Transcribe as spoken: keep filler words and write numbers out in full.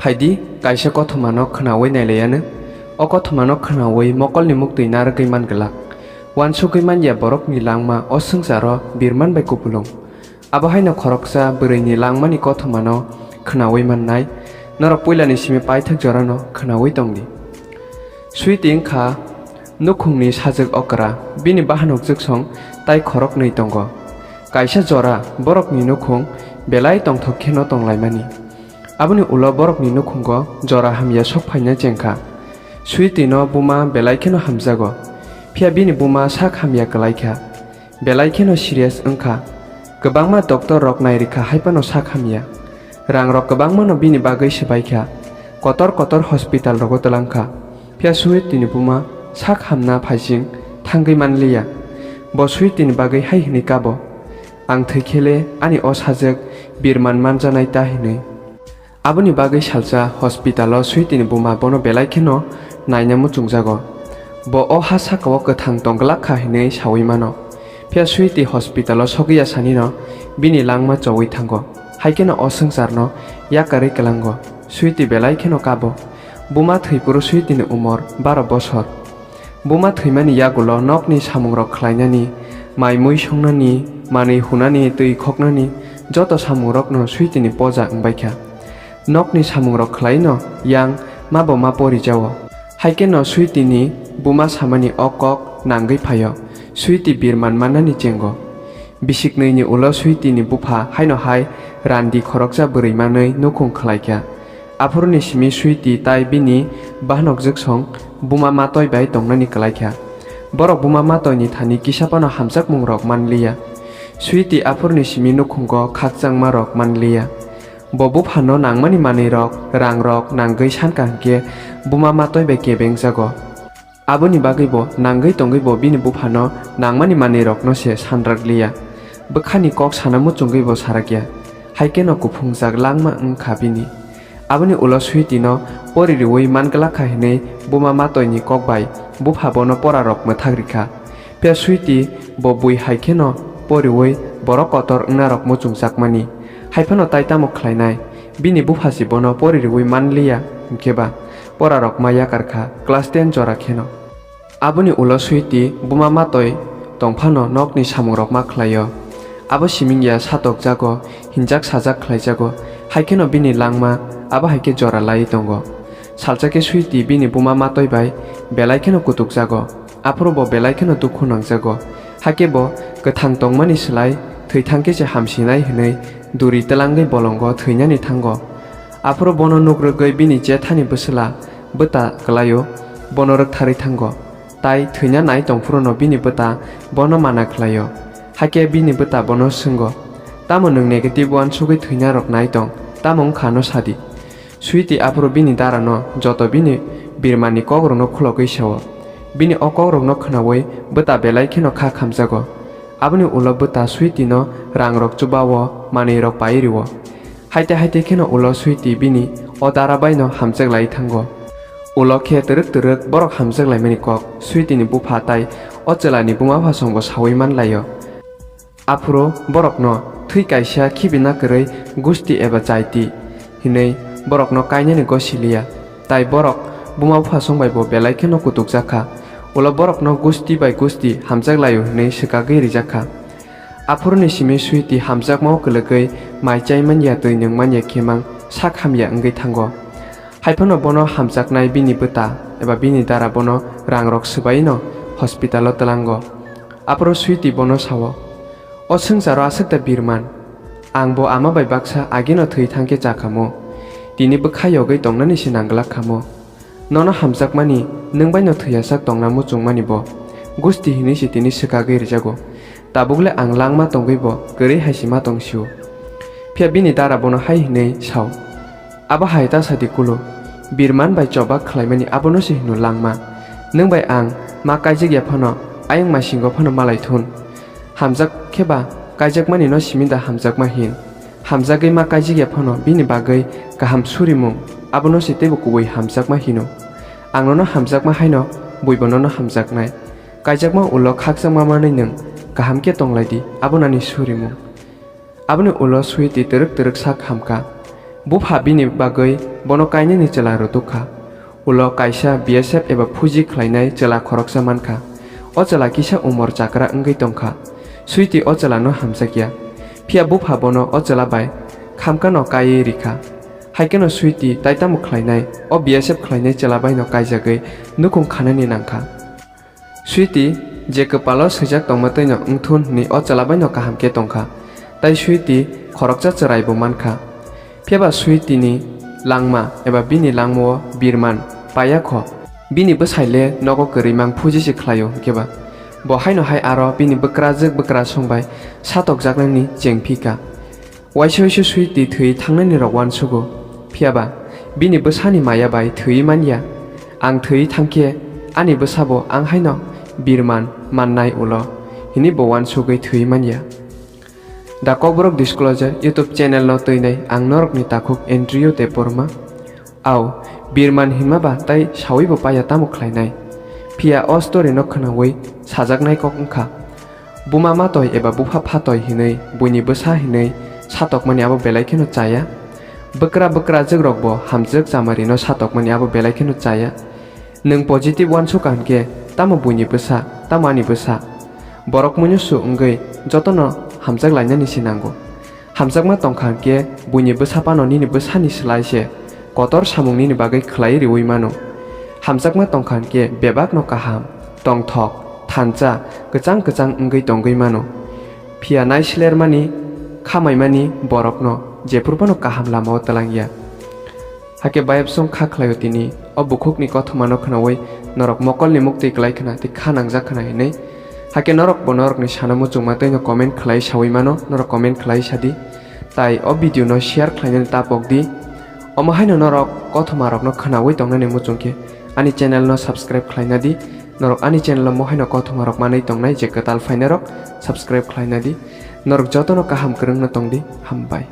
Phaidi, kaisa kothomano khnaui nailaiyanw. O kothomano khnaui mokolni muktwi narwgwi man glak. Uansugwi manya borokni langma o swngcharo birman bai kupulung. Abo haino khoroksa bwrwini langmani kothomano khnaui mannai. Norok puilani simi paithak jorano khnaui tongdi. Sweety wngkha nukhungni sajwk okra, bini bahanok jwksong tai khoroknwi tongo. Kaisa jora borokni nukhung belai tongthok kheno tonglaimani. Aboni ulo borokni nukhungo jora hamya sok phaina chengkha. Sweety no buma belai kheno hamjago. Phiya bini buma sak hamya kwlaikha. Belai kheno serious wngkha. Kwbangma doctor rok nairikha, haiphano sak hamya. Rang rok kwbangmano bini bagwi swbaikha. Kotor kotor hospital rogo twlangkha. Phiya Sweety ni buma sak hamna phaising thangwi manliya. Bo Sweety ni bagwi hai hwnwi kabo, "Ang thwikhele ani o sajwk birman manjanai ta," hinwi. Aboni bagwi salsa hospital o Sweety ni buma bono belai kheno naina muchungjago. Bo o ha sakao kwthang tongglak kha hinwi saui mano. Phiya Sweety hospital o sogwi ya sanino bini langma choui thango. Haikheno o swngcharno yakarwi kwlango. Sweety belai kheno kabo. Buma thwiphuru Sweety ni umor baro bosor. Buma thwimani yagulo nokni samungrok khlainani, mai mui songnani, manwi hunani, twi khoknani joto samungrokno Sweety ni poja wngbaikha. Nokni samungrok khlaino yang ma bo ma porijao. Haikheno Sweety ni buma samani o kok nangwi phaio. Sweety birman mannani chengo. Bisiknwini ulo Sweety ni bupha haino hai randi khoroksa bwrwi manwi nukhung khlaikha. Aphuruni simi Sweety tai bini bahanok jwksong buma matoi bai tongnani kwlaikha. Borok buma matoini thani kisa phano hamjakmungrok manliya. Sweety aphuruni simi nukhungo khakchangmarok manliya. Bo buphano nangmani manwirok, rangrok nangwi sankha hinkhe buma matoi bai kebengjago. Aboni bagwi bo nangwi tongwi bo bini buphano nangmani manwirokno se sanrak liya. Bwkhani kok sana muchungwi bo sarakya. Haikheno kuphungjak langma wngkha bini. Aboni ulo Sweety no pori riui man glak kha hinwi buma matoini kok bai bupha bono porarok mwthak rikha. Phiya Sweety bo bui haikheno poriui borok kotor wngnarok muchungjakmani. Haiphano tai tamo khlainai? Bini buphasi bono pori riui manliya, hinkhe ba porarok ma yakarkha class ten jora kheno. Aboni ulo Sweety buma matoi tongphano nokni samungrok ma khlaio. Abo simingya satokjago, hinjak sajak khlaijago, haikheno bini langma abo haikhe jora laiwi tongo. Salsa khe Sweety bini buma matoi bai belai kheno kutukjago. Aphuru bo belai kheno dukhu nangjago. Hakhe bo kwthang tongmani slai thwi thangkhe se hamsinai hwnwi duri twlangwi bolongo thwinani thango. Aphuru bono nuk rwgwi bini jethani bwsla bwta kwlaio, bono rwktharwi thango. Tai thwina nai tongphuruno bini bwta bono mana khlaio. Hakhe bini bwta bono swngo, "Tamo nwng negative uansugwi thwinarok nai tong? Tamo wngkha ano sadi?" Sweety aphuru bini darano joto bini birmani kokrokno khulogwi sao. Bini o kokrokno khnaui bwta belai kheno kha khamjago. Aboni ulo bwta Sweety no rangrok chuba-o, manwirok pai rw-o. Haite haite kheno ulo Sweety bini o dara bai no hamjak lai thango. Ulo khe twrwk twrwk borok hamjak laimani kok Sweety ni bupha tai o chwla ni buma phasong bo saui man laio. Aphuru borokno thwi kaisa khibina kwrwi gusti eba chaiti hinwi borokno kainani gosi liya, tai borok buma buphasong bai bo belai kheno kutukjak kha. Ulo borokno gusti bai gusti hamjak laio hinwi swkagwi rijak kha. Aphuruni simi Sweety hamjakmao kwlwgwi mai chai manya, twi nwng manya khe mang sak hamya wngwi thango. Haiphano bono hamjaknai bini bwta eba bini dara bono rangrok swbaino hospital-o twlango. Aphuru Sweety bono sao, "O swngcharo aswk da birman? Ang bo ama bai baksa ageno thwi thangkhe cha khamo. Tini bwkha yogwi tongnani se nangglak khamo. Nono hamjakmani nwng baino thwiyasak tongna muchungmani bo. Gusti hinwi se tini swkagwi rijago. Tabukle ang langma tongwi bo kwrwi hai se ma tong sio." Phiya bini dara bono hai hinwi sao, "Abo hai ta sadi kulu. Birman bai choba khlaimani abono se hino langma. Nwng bai ang ma kaijak ya phano, ayang masingo phano malai thun. Hamjak khe ba kaijakmani no simi da hamjakma hin? Hamjagwi ma kaijak ya phano bini bagwi kaham surimung, abono se teibo kubui hamjakma hino. Ang nono hamjakma haino buibo nono hamjaknai. Kaijakma ulo khakchangma manwi nwng kaham khe tonglaidi, abo nani surimung." Aboni ulo Sweety twrwk twrwk sak hamkha. Bupha bini bagwi bono kainani chwla rutuk kha. Ulo kaisa B S F eba phuji khlainai chwla khoroksa man kha. O chwla kisa umor chakra wngwi tong kha. Sweety o chwlano hamjakya. Phiya bupha bono o chwla bai khamkano kaiwi ri kha. Hai kheno Sweety tai tamo khlainai, o B S F khlainai chwla baino kaijagwi nukhung khanani nang kha. Sweety je kwpalo swijak tongma twino wngthun hwnwi o chwla baino kaham khe tong kha. Tai Sweety khoroksa chwraibo man kha. Phiyaba Sweety ni langma eba bini langmao birman paiya kho. Bini bwsai le nogo kwrwi mang phuji se khlaio hwnkhe ba. Bo haino hai aro bini bwkrajwk bwkrasong bai satokjaknani chengphi kha. Waisa waisa Sweety thwi thangnani rok uansugo. Phiyaba bini bwsani maya bai thwi manya. Ang thwi thangkhe ani bwsabo ang haino birman mannai ulo hwnwi bo uansugwi thwi manya. The Kokborok Disclosure YouTube channel no twinai ang norokni takhuk Andrew Debbarma. Au, birman hinma ba tai sawibo paya tamo khlainai. Phiya o story no khwnawi sajaknai kok wngkha. Buma matoi eba bupha phatoi hinwi buini bwsa hinwi satokmani abo belai kheno chaya. Bwkra bwkrajwk rokbo hamjwk chamari no satokmani abo belai kheno chaya. Nwng positive uansukha hwnkhe tamo buini bwsa, tamo ani bwsa. Borok muinusu wngwi jotono hamjak lainani se nango. Hamjakma tongkha hwnkhe buini bwsa phano nini bwsani slai se kotor samung nini bagwi khlai riwi mano. Hamjakma tongkha hwnkhe bebakno kaham, tongthok, thansa, kwchang kwchang wngwi tongwi mano. Phiya naisilermani, khamaimani borokno jephru phano kaham lamao twlangya. Hakhe bayapsong kha khlaio tini, o bukhukni kothomano khnaui norok mokolni muktwi klai khna tei kha nangjak khna hinwi. Hakhe norokbo norokni sana muchungma twino comment khlai saui mano, norok comment khlai sadi. Tai o video no share khlainani ta pokdi. Omo haino norok kothomarokno khnaui tongnani muchungkhe ani channel no subscribe khlaina di. Norok ani channel o mo haino kothomarok manwi tongnai je kwtal phainairok subscribe khlaina di. Norok jotono kaham kwrwngno tongdi. Hambai.